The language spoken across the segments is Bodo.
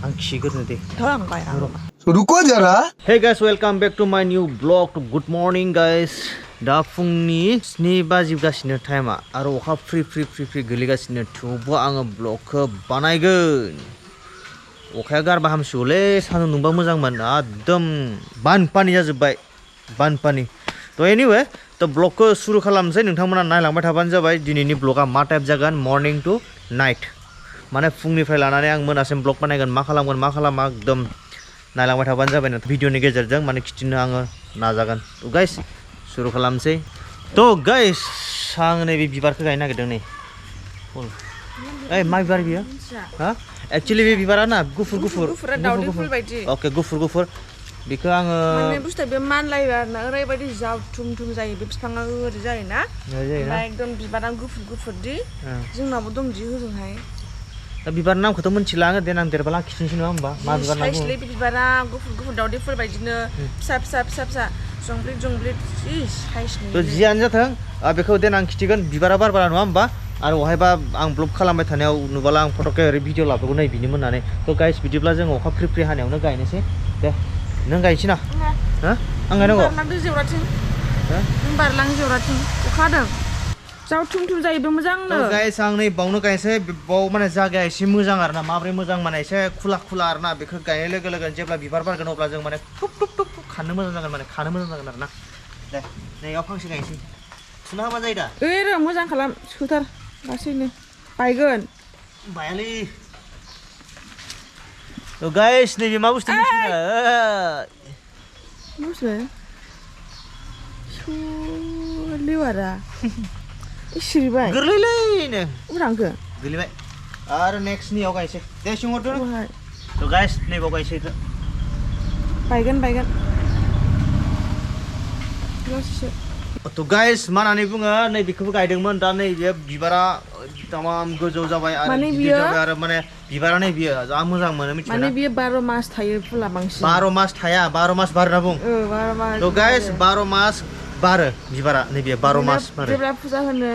आं खिगोरनो दे रुको जरा Hey guys, welcome back to my new vlog. Good morning guys. दा फुंनि 7 बाजिगासिनो टाइमा आरो अखा फ्रि गोलैगासिनो थेवबो आङो ब्लगखौ बानायगोन. अखाया गारबा हामसिगौलै सान्दुं दुंबा मोजांमोन एकदम बानपानि जाजोब्बाय बानपानि. थ' anyway थ' ब्लगखौ सुरु खालामनोसै नोंथांमोना नायलांबाय थाबानो जाबाय दिनैनि ब्लगा मा टाइप जागोन मर्निं टु नाइट माने फुंनिफ्राय लानानै आं मोनासिम ब्लग बानायगोन मा खालामगोन मा खालामा एकदम नायलांबाय थाबानो जाबाय भिडिअनि गेजेरजों माने खिथिनो आङो नाजागोन. थ' गाइस सुरु खालामनोसै. थ' गाइस आं नैबे बिबारखौ गायनो नागिरदों नै फुल. ओइ मा बिबार बियो? हा एक्चुअली बे बिबारा ना गुफुर अके गुफुर बेखौ आङो माने बुस्थुआ बे मानलायो आरोना ओरैबायदि जावथुम जायो बे बिफाङा ओरै जायोना ओमफ्राय एकदम बिबारा गुफुरदि जोंनावबो दं दि होजोंहाय. दा बिबारनि नामखौथ' मिथिला आङो देनां देरबा लाखिनोसै नङा होमबा मा बिबार नांगौ साइसलै बे बिबारा गुफुर दावदैफोर बायदिनो फिसा जंब्लिद साइसनि. थ' जियानो जाथों बेखौ देनां खिथिगोन बिबारा बारबारा नङा होमबा आरो बहायबा आं ब्लग खालामबाय थानायाव नुबाला आं फट'के ओरै भिडिअ लाबोगोन नै बिनि मोननानै. थ' गाइस बिदिब्ला जों अखा फ्रि हानायावनो गायनोसै दे. नों गायनोसै ना हो आं गायनांगौ बारलांदो जेवराथिं नों बारलां जेवराथिं अखा हादों जावथुम जायोबो मोजांनो. गाइस आं नै बावनो गायनोसै बाव माने जायगाया एसे मोजां आरोना माब्रै मोजां माने एसे खुला आरोना बेखौ गायनाय लोगो लोगो जेब्ला बिबार बारगोन अब्ला जों माने थुप खानो मोजां जागोन माने खानो मोजां जागोन आरोना. दे नैयाव फांसे गायनोसै थुना होबा जायो दा? ओइ र' मोजां खालाम सोथार लासैनो बायगोन बायालै. थ' गाइस नैबे मा बुस्थु मिथिगौ लेवारा सिरिबाय गोरलैलैनो उरांखो गोलैबाय आरो नेक्स्ट नियाव गायनोसै दे सिंहरदो. थ' गाइस नैबाव गायनोसै बायगोन थ' गाइस मा होननानै बुङो नै बेखौबो गायदोंमोन दा नैबे बिबारा तमाम गोजौ जाबाय आरो गिदिर जाबाय आरो माने बिबारा नै बियो जा मोजां मोनो मिथिबाय माने बियो 12 मास थायो फुला बांसिन 12 मास थाया 12 मास बारो होनना बुं. 12 मास थ' गाइस 12 मास बारो बिबारा नैबे 12 मास बारो. जेब्ला फुजा होनो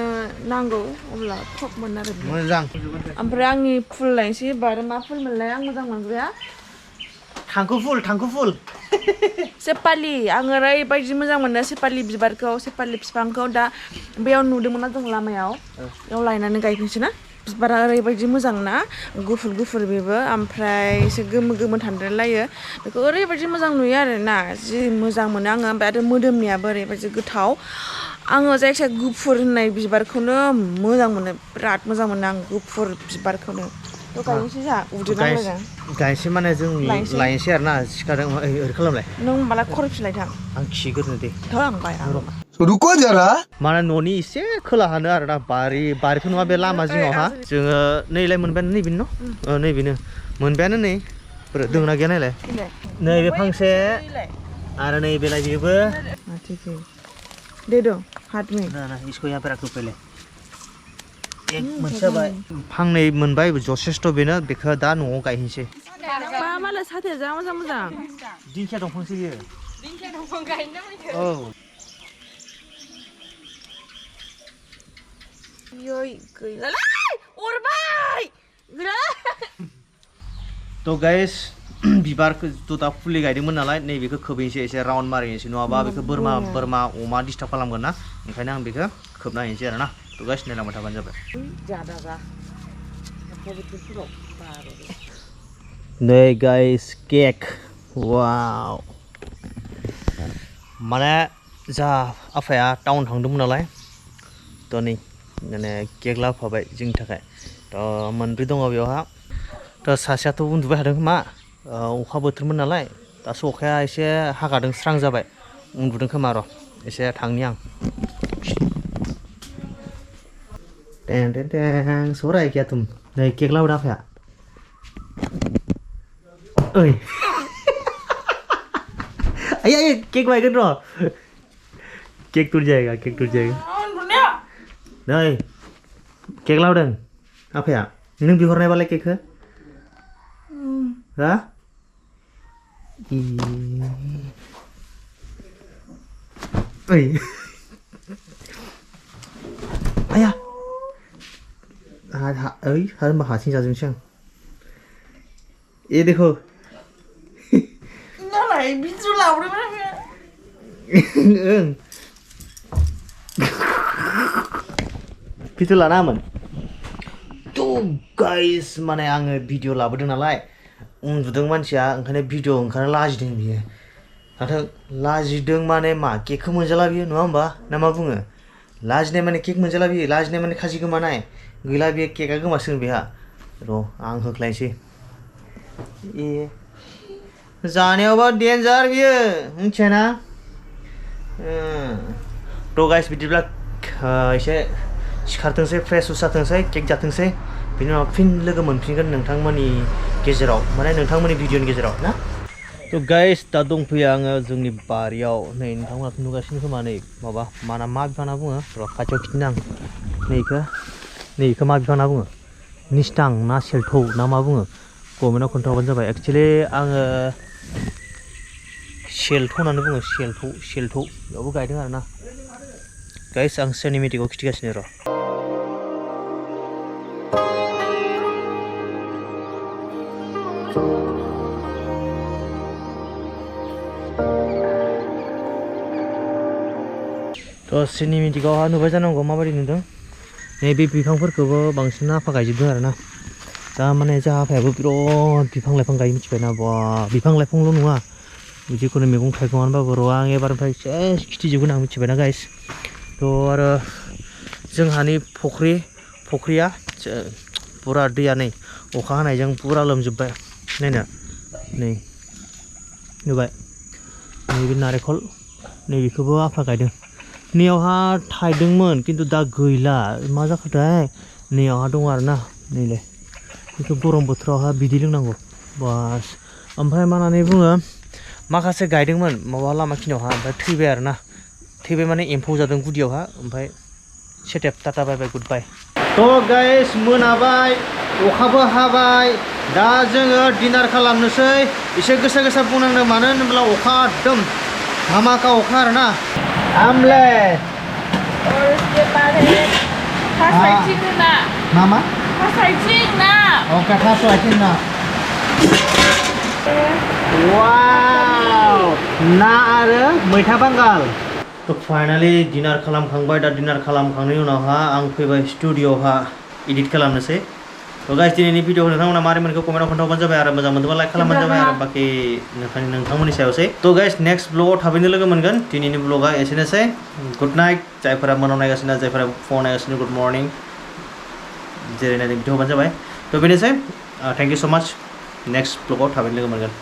नांगौ अब्ला थप मोनो आरो मोजां. ओमफ्राय आंनि फुल लायनोसै बारो मा फुल मोनलाय आं मोजां मोनग्राया थांखु फुल सेपालि आं ओरैबायदि मोजां मोनो सेपालि बिबारखौ सेपालि बिफांखौ दा बेयाव नुदोंमोन ना जों लामायाव बेयाव लायनानै गायफिनसै ना. बिबारा ओरैबायदि मोजां ना गुफुर बेबो ओमफ्राय एसे गोमो थांदेरलायो बेखौ ओरैबायदि मोजां नुयो आरोना जि मोजां मोनो आङो. ओमफ्राय आरो मोदोमनियाबो ओरैबायदि गोथाव आङो जायखिया गुफुर होननाय बिबारखौनो मोजां मोनो बिराद मोजां मोनो आं गुफुर बिबारखौनो. थ' गायनोसै जोंहा उदै नांलायदों गायनोसै माने जों लायनोसै आरोना सिखादों ओरै खालामलाय नों होमबालाय खर'फिनलाय थां आं खिगोरनो दे. आं बाया रुको जरा माने न'नि एसे खोलाहानो आरोना बारिथ' नङा बे लामा जिङावहा जोङो नैलाय मोनबायानो नैबेनो न' नैबेनो मोनबायानो नै दोंना गैया नायलाय नैबे फांसे आरो नैबेलाय बेबो दे दो हाथ में ना इसको यहाँ पे रख दो पहले एक मोनसे जाबाय फांनै मोनबाय जथेस्थ' बेनो बेखौ दा न'आव गायहैनोसै. बा मालाय साथाया जा मोजां दिंखिया दंफांसो बियो दिंखिया दंफां गायनो नागिरदों. औ गैलालै अरबाय थ' गाइस बिबारखौ दा फुलि गायदोंमोन नालाय नैबेखौ खोबहैनोसै एसे राउन्ड मारिनोसै नङाबा बेखौ बोरमा अमा डिस्टार्ब खालामगोन ना ओंखायनो आं बेखौ खोबना हैनोसै आरोना. थ' गाइस नायलांबाय थाबानो जाबाय. नै गाइस केक वाव माने जा आफाया टाउन थांदोंमोन नालाय थ' नै माने केक लाबोफाबाय जोंनि थाखाय. थ' मोनब्रै दङ बेयावहा. थ' सासेयाथ' उन्दुबाय थादों खोमा अखा बोथोरमोन नालाय दासो अखाया एसे हागादों स्रां जाबाय उन्दुदों खोमा र' एसे थांनि आं. सौराय गैया तुम नै केक लाबोदों आफाया. ओइ आयै केक बायगोन र' केक टूट जाएगा नै केक लाबोदों आफाया नों बिहरनायबालाय केकखौ हा ओइ आया ओइ होनबा हारसिं जाजोबनोसै आं ये देखो नालाय भिडिअ लाबोदोंमोन आङो ओं भिडिअ लानामोन थ' गाइस माने आङो भिडिअ लाबोदों नालाय उन्दुदों मानसिया ओंखायनो भिडिअ ओंखारनो लाजिदों बियो नाथाय लाजिदों माने मा केकखौ मोनजाला बियो नङा होमबा ना मा बुङो लाजिनाय माने केक मोनजाला बियो लाजिनाय माने खाजि गोमानाय गैला बियो केकआ गोमासिगोन बेहा र' आं होख्लायनोसै ए जानायावबा डेन्जार बियो मिथिया ना थ' गाइस बिदिब्ला एसे सिखारथोंसै फ्रेश जाथोंसै केक जाथोंसै बिनि उनाव फिन लोगो मोनफिनगोन नोंथांमोननि गेजेराव माने नोंथांमोननि भिडिअनि गेजेराव ना थ' गाइस दा दंफैयो आङो जोंनि बारियाव नै नोंथांमोनाथ' नुगासिनो खोमा नै माबा मा बिफां होनना बुङो र' खाथियाव खिन्थिनो आं नैखौ मा बिफां होनना बुङो निस्थां ना सेलथौ ना मा बुङो कमेन्टआव खोन्थाहरबानो जाबाय एक्सुवेलि आङो सेलथौ होननानै बुङो सेलथौ बेयावबो गायदों आरोना गाइस आं सिनेमेटिकआव खिन्थिगासिनो र' थ' सिनेमेटिकआवहा नुबाय जानांगौ माबायदि नुदों नैबे बिफांफोरखौबो बांसिन आफा गायजोबदों आरोना दा माने जोंहा आफायाबो बिराद बिफां लाइफां गायो मिथिबायना बा बिफां लाइफांल' नङा जिखुनु मैगं थाइगंआनोबाबो र' आं एबारनिफ्राय सेस खिथिजोबगोन आं मिथिबायना गाइस थ' आरो जोंहानि फख्रिया पुरा दैया नै अखा हानायजों पुरा लोमजोब्बाय नायनो नै नुबाय नैबे नारेंखल नैबेखौबो आफा गायदों नैयावहा थायदोंमोन खिन्थु दा गैला मा जाखोथाय नैयावहा दं आरोना नैलाय बेखौ गरम बोथोरावहा बिदै लोंनांगौ बास ओमफ्राय मा होननानै बुङो माखासे गायदोंमोन माबा लामाखिनियावहा ओमफ्राय थैबाय आरोना थैबाय माने एम्फौ जादों गुदियावहा ओमफ्राय सेटेप टाटा बाय बाय गुड बाय थ' गाइस मोनाबाय अखाबो हाबाय दा जोङो डिनार खालामनोसै एसे गोसा बुंनांदों मानो होनोब्ला अखा एकदम धामाका अखा आरोना आमलेट थास आथिं ना मा थास आथिं ना ओके थास आथिं ना वाव ना आरो मैथा बांगाल थ' फाइनालि डिनार खालामखांबाय दा डिनार खालामखांनायनि उनावहा आं फैबाय स्टुडिअ'आवहा एडिट खालामनोसै थ' गाइस दिनैनि भिडिअखौ नोंथांमोना मारै मोनखो कमेन्टआव खोन्थाहरबानो जाबाय आरो मोजां मोनदोंबा लाइक खालामबानो जाबाय आरो बाखि नोंथांमोननि सायावसै थ' गाइस नेक्स्ट ब्लगाव थाबैनो लोगो मोनगोन दिनैनि ब्लगा एसेनोसै गुड नाइट जायफोरा मोनाव नायगासिनो जायफोरा फुङाव नायगासिनो गुड मर्निं जेरै नायदों बिदि हरबानो जाबाय थ' बेनोसै थेंक इउ स' माच नेक्स्ट ब्लगाव थाबैनो लोगो मोनगोन